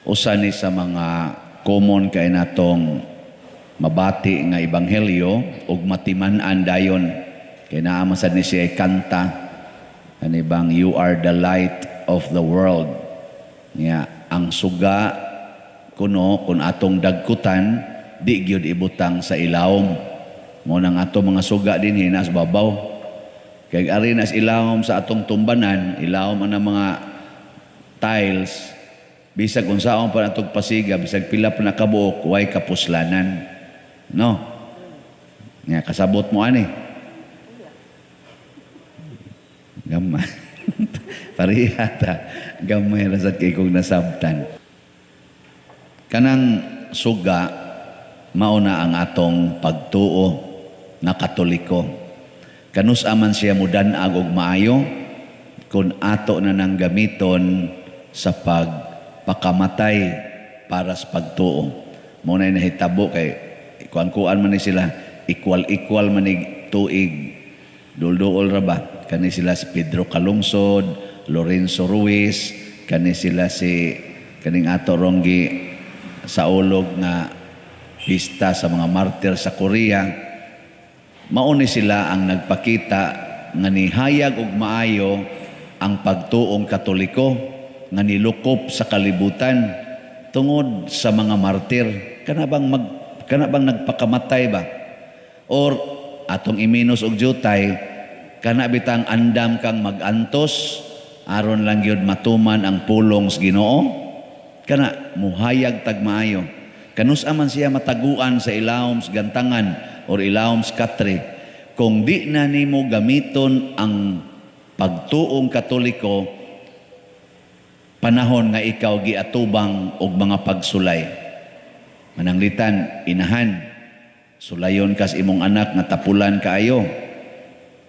Usa ni sa mga common kay natong mabati nga ebanghelyo ug matiman-an dayon kay naa man sad ni siya kanta kani bang "You are the light of the world." Nya ang suga kuno kun atong dagkutan, di gyud ibutang sa ilawom. Mo nang ato mga suga dinhi naa sa babaw kay ari na sa ilawom sa atong tumbanan, ilawom ang mga tiles. Bisag unsaon pa natong pasiga, bisag pila pa nakabuok, way kapuslanan, no? Nga kasabot mo ani. Gamay. Pareha ta. Gamay ra sad kay kong nasabtan. Kanang suga, mao na ang atong pagtuo na Katoliko. Kanus-a man siya mudan-ag og maayo kung ato na nang gamiton sa pagpakamatay para sa pagtuo. Mao na nahitabo kay kuan-kuan man ni sila, equal-equal man ni tuig. Dulduol ra ba? Kani sila si Pedro Calungsod, Lorenzo Ruiz, kani sila si kaning ato ronggi sa ulog nga pista sa mga martir sa Korea. Mao ni sila ang nagpakita nga nihayag og maayo ang pagtuong Katoliko nga nilukop sa kalibutan tungod sa mga martir. Kana bang nagpakamatay ba? Or atong iminos og jutay, kana bitang andam kang magantos aron lang gyud matuman ang pulong sa Ginoo? Kana muhayag tag maayo. Kanus-a man siya mataguan sa ilawom sa gantangan or ilawom sa katre kung di na nimo gamiton ang pagtuong Katoliko panahon nga ikaw giatubang og mga pagsulay. Mananglitan, inahan, sulayon kas imong anak nga tapulan kaayo.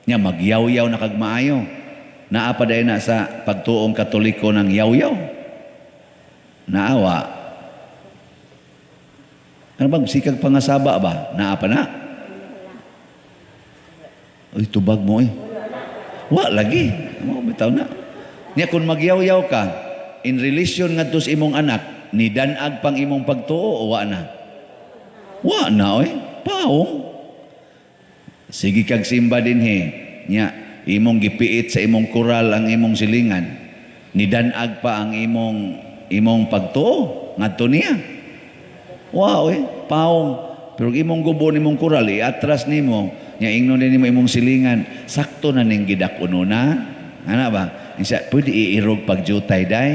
Nya magyawyaw na kag maayo. Naa pa na sa pagtuong Katoliko ng yawyaw? Naawa. Ano bang sikag pangasaba ba? Naa pa na? Uy, tubag mo eh. Wa lagi. Mo bitaw na. Nya kung magyawyaw ka in relation ngadto sa imong anak, nidanag pang imong pagtuo o wa na? Wa na oy, paong. Sige kag simba dinhi, nya imong gipiit sa imong kural ang imong silingan. Nidanag pa ang imong pagtuo ngadto niya? Wa oy, paong. Pero imong gubon imong kural, iatras nimo, nya ingnon nimo imong silingan, "Sakto na ning gidak-uno na." Ana ba? Insa, "Pwede iirog pagjutay day?"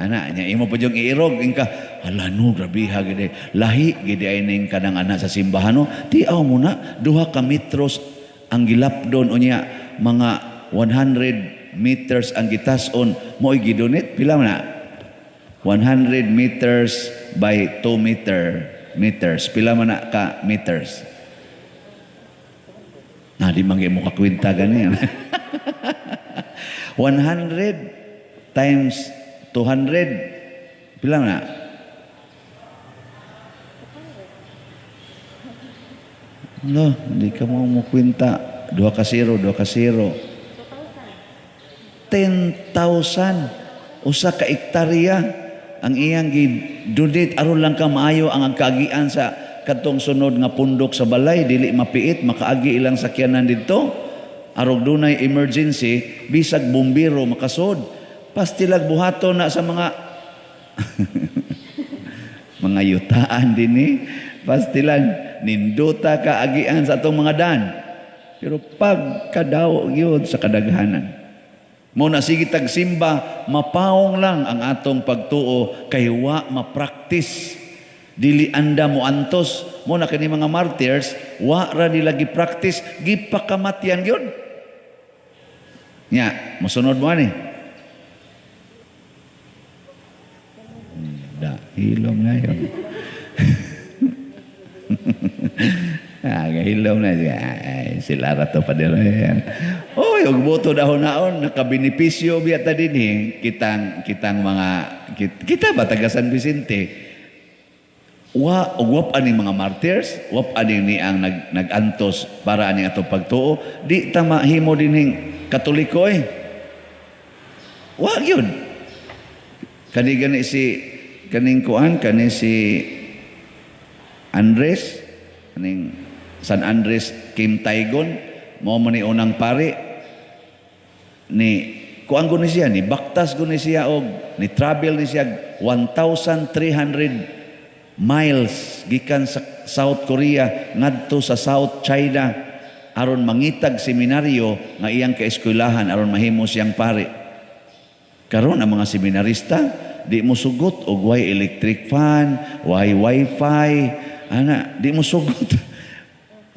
Ana, nya imo pa yung iirog ingka, "Hala no, grabe ha gid, lahi gid ay ning kanang anak sa simbahan no." Tiaw mo na, 2 ka metros ang gilapdon, unya mga 100 meters ang gitason mo'y gidonate. Pila man na? 100 meters by 2 meters. Pila man na ka meters? Na di man mo kakwenta gani. 100 times 200, pila man na? No, hindi ka mo mukwenta. Duha ka zero, duha ka zero. 10,000. 1 ka ektarya ang iyang gi-donate aron lang ka maayo ang kaagian sa kadtong sunod nga pundok sa balay, dili mapiit makaagi ilang sakyanan didto, arog dunay emergency, bisag bumbero makasod. Pastilag buhaton na sa mga mga yutaan dinhi, pastilan nindota ka agian sa atong mga dan, pero pagkadaw gyud sa kadaghanan mo na sige tagsimba, mapaong lang ang atong pagtuo kay wa ma-practice, dili anda mo antos. Mo na kani mga martyrs, wa ra nila gi-practice, gipakamatyan gyud. Nya mosunod mo ani. Da hilom na yun. Ah, gahilom na siya. Ay, sila ra to pa dira. Oy, og boto dahon naon, nakabenepisyo biya ta dinhi kitang kitang mga kita ba taga San Vicente. Wa og wap ani mga martyrs, wap ani ni ang nagantos para ani atong pagtuo, di ta mahimo dinhing Katoliko eh. Wa gyud. Kani gani si kaning kuan, kani si Andres, kaning San Andres Kim Taigon, mao man ni unang pari ni kuan ko ni siya, ni baktas ko ni siya og ni travel ni siya 1,300 miles gikan sa South Korea ngadto sa South China aron mangitag seminaryo nga iyang kaeskwelahan aron mahimo siyang pari. Karon ang mga seminarista di mo sugot og way electric fan, way wifi, ana, di mo sugot.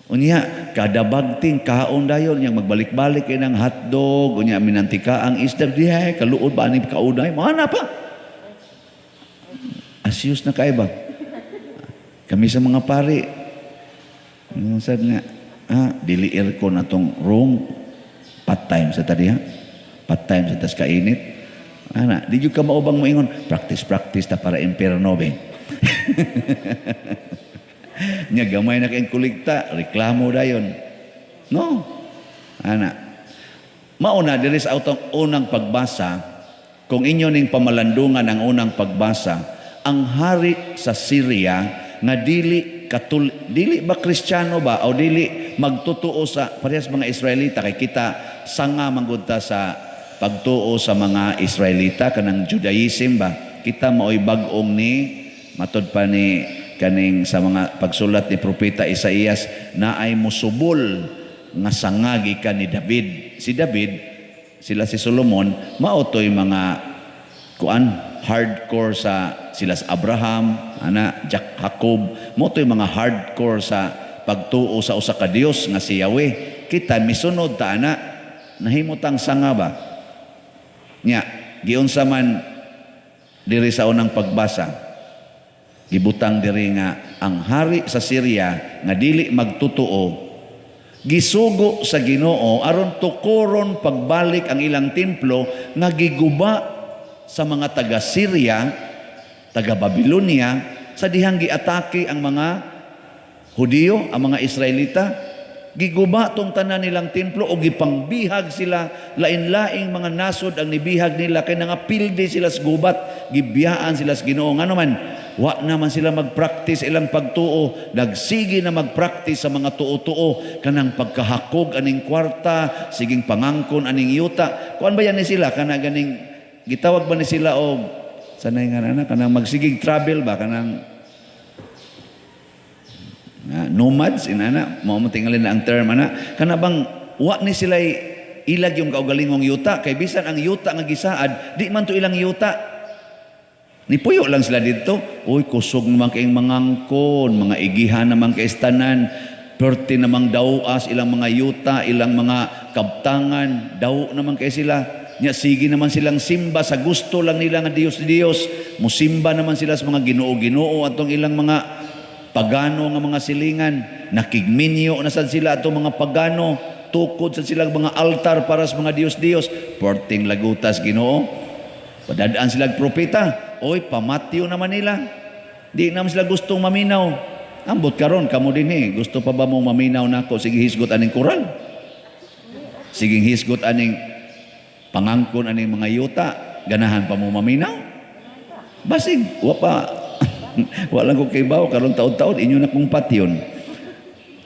Unya, kada bagting kaon dayon yang magbalik-balik kay ng hotdog, unya minantika ang isda, di ay kaluod ba ani kaunay, mana pa. Asyus na kay ba? Kami sa mga pari, yung sad nga, dili aircon atong room, part time sa tadi ha. Part time sa tas kainit. Ana, di jud ka maubang moingon, practice practice ta para impierno be. Nya gamay na kayong kolekta, reklamo dayon. No. Ana. Mauna diri sa atong unang pagbasa, kung inyo ning pamalandungan ang unang pagbasa, ang hari sa Syria nga dili katul dili ba Kristiyano ba o dili magtotoo sa parehas mga Israelita, kay kita sanga manggod ta sa pagtuo sa mga Israelita, kanang Judaism ba. Kita maoy bag-ong ni matod pa ni kaning sa mga pagsulat ni propeta Isaías na ay musubol nga sanga gikan ni David. Si David, sila si Solomon, mao to'y mga kuan hardcore sa sila sa Abraham, ana, Jack, Jacob, mao to'y mga hardcore sa pagtuo sa usa ka Dios nga si Yahweh. Kita misunod ta ana, nahimutang sanga ba. Nya, giunsa man diri sa unang pagbasa, gibutang diri nga ang hari sa Syria nga dili magtotoo gisugo sa Ginoo aron tukoron pagbalik ang ilang templo nga giguba sa mga taga Syria, taga Babylonia, sa dihang giatake ang mga Hudiyo, ang mga Israelita. Giguba tong tanan nilang templo o gipangbihag sila, lain-laing mga nasod ang nibihag nila kay nangapildi sila sa gubat, gibiyaan sila sa Ginoo. Ngano man, wa naman sila magpractice ilang pagtuo, nagsige na magpractice sa mga tuo-tuo kanang pagkahakog aning kwarta, siging pangangkon aning yuta. Kuan ba yan ni sila kana ganing gitawag ba ni sila og sanay nga na kanang magsigig travel ba, kanang nga nomads inana, mao mo tingali na ang term ana, kana bang wa ni sila ilag yung kaugalingong yuta, kay bisan ang yuta nga gisaad di man to ilang yuta, nipuyo lang sila didto. Uy, kusog naman kayong mangangkon, mga igihan naman kay tanan, perti namang dawas ilang mga yuta, ilang mga kabtangan, daw naman kay sila. Nya sige naman silang simba sa gusto lang nila nga Dios Dios, musimba naman sila sa mga Ginoo-Ginoo atong ilang mga pagano nga mga silingan. Nakigminyo na sad sila atong mga pagano, tukod sa silang mga altar para sa mga Dios-Dios. Porting lagutas Ginoo. Padadaan sila propeta, oy, pamatyo naman nila, di naman sila gustong maminaw. Ambot karon kamo dinhi, gusto pa ba mong maminaw nako? Sige hisgot aning koral, sige hisgot aning pangangkon aning mga yuta, ganahan pa mo maminaw? Basig wa pa. Wala ko kibaw karon taon-taon inyo na kong patyon.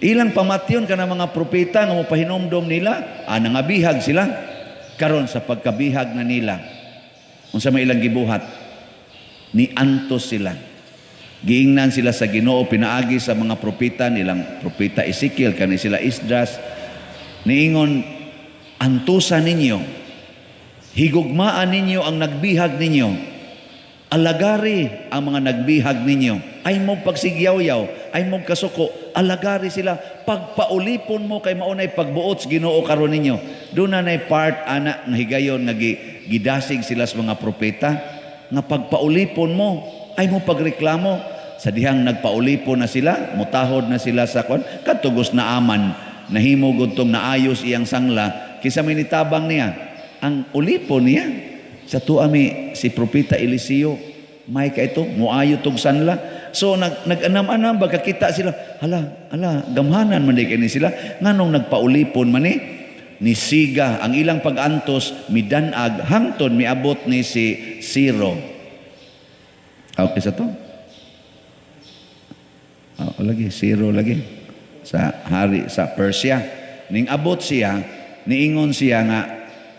Ilang pamatyon kana mga propeta nga mopahinomdom nila, nangabihag sila. Karon sa pagkabihag na nila, unsa may ilang gibuhat? Niantos sila. Giingnan sila sa Ginoo pinaagi sa mga propeta nilang propeta Ezekiel kani sila Esdras. Niingon, antusa ninyo. Higugmaan ninyo ang nagbihag ninyo. Alagari ang mga nagbihag ninyo. Ay mo pagsigyaw-yaw, ay mo kasuko, alagari sila. Pagpaulipon mo kay maunay pagbuot sa Ginoo karon ninyo. Doon na nay part ana nga higayon nga gidasig sila sa mga propeta nga pagpaulipon mo, ay mo pagreklamo. Sa dihang nagpaulipon na sila, mutahod na sila sa kon, katugos na aman, nahimo gudtong naayos iyang sangla, kisa may nitabang niya, ang ulipon niya. Sa tuwa mi si Propeta Eliseo, may ka ito, muayo tog sanla. So nag-anam-anam ba kakita sila, hala, hala, gamhanan man di kini sila, nganong nagpaulipon man ni nisiga ang ilang pag-antos, midanag hangtod miabot ni si Ciro. Okay sa to? Oh, lagi, zero lagi. Sa hari sa Persia. Ning abot siya, niingon siya nga,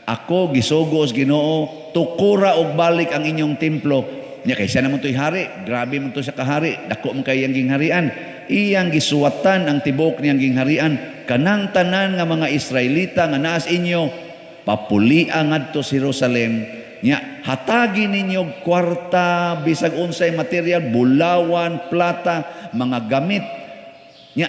"Ako gisugo sa Ginoo, tukura og balik ang inyong templo." Nya kay siya naman to'y hari, grabe man to siya kahari, dako man kay iyang gingharian. Iyang gisuwatan ang tibok niyang gingharian, "Kanang tanan nga mga Israelita nga naas inyo, papulia ngadto sa Jerusalem. Nya hatagi ninyo og kwarta, bisag unsay material, bulawan, plata, mga gamit. Nya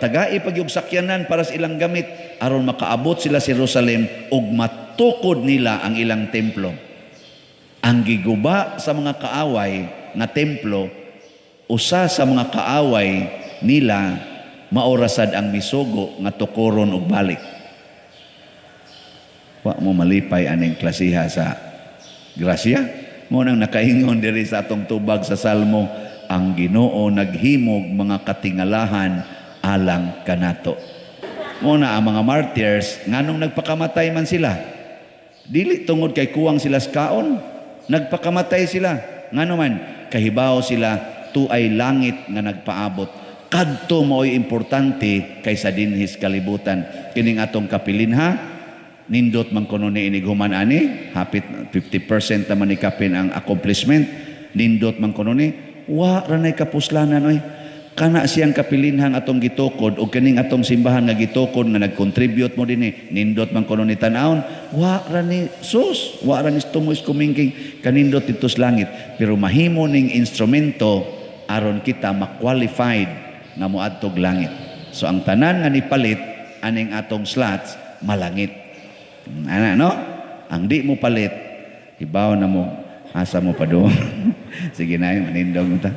tagai pag yung sakyanan para sa ilang gamit aron makaabot sila sa Jerusalem ug matukod nila ang ilang templo." Ang giguba sa mga kaaway nga templo, usa sa mga kaaway nila maorasad ang misugo nga tukuron og balik. Wa mo malipay aning klasiha sa grasya? Mo nang nakaingon diri sa atong tubag sa Salmo, ang Ginoo naghimog mga katingalahan alang kanato. Mo na ang mga martyrs, nganong nagpakamatay man sila? Dili tungod kay kuwang sila sa kaon, nagpakamatay sila. Ngano man, kahibaw sila tuay langit nga nagpaabot. Kadto mao'y importante kaysa dinhis kalibutan. Kining atong kapilinha, nindot man kuno ni inig human ani, hapit 50% naman ni kapin ang accomplishment. Nindot man kuno ni, wa ra nay kapuslanan oy. Kana siyang kapilinhang atong gitukod o kining atong simbahan nga gitukod nga nag-contribute mo dinhi, nindot man kuno ni tan-awon, wa ra ni sus, wa ra ni tumoy kumingking kanindot dito sa langit. Pero mahimo ning instrumento aron kita ma-qualified nga moadtog langit. So ang tanan nga nipalit aning atong slots, malangit. Ana no? Ang di mo palit, hibaw na mo asa mo pa do. Sige na, manindog ta.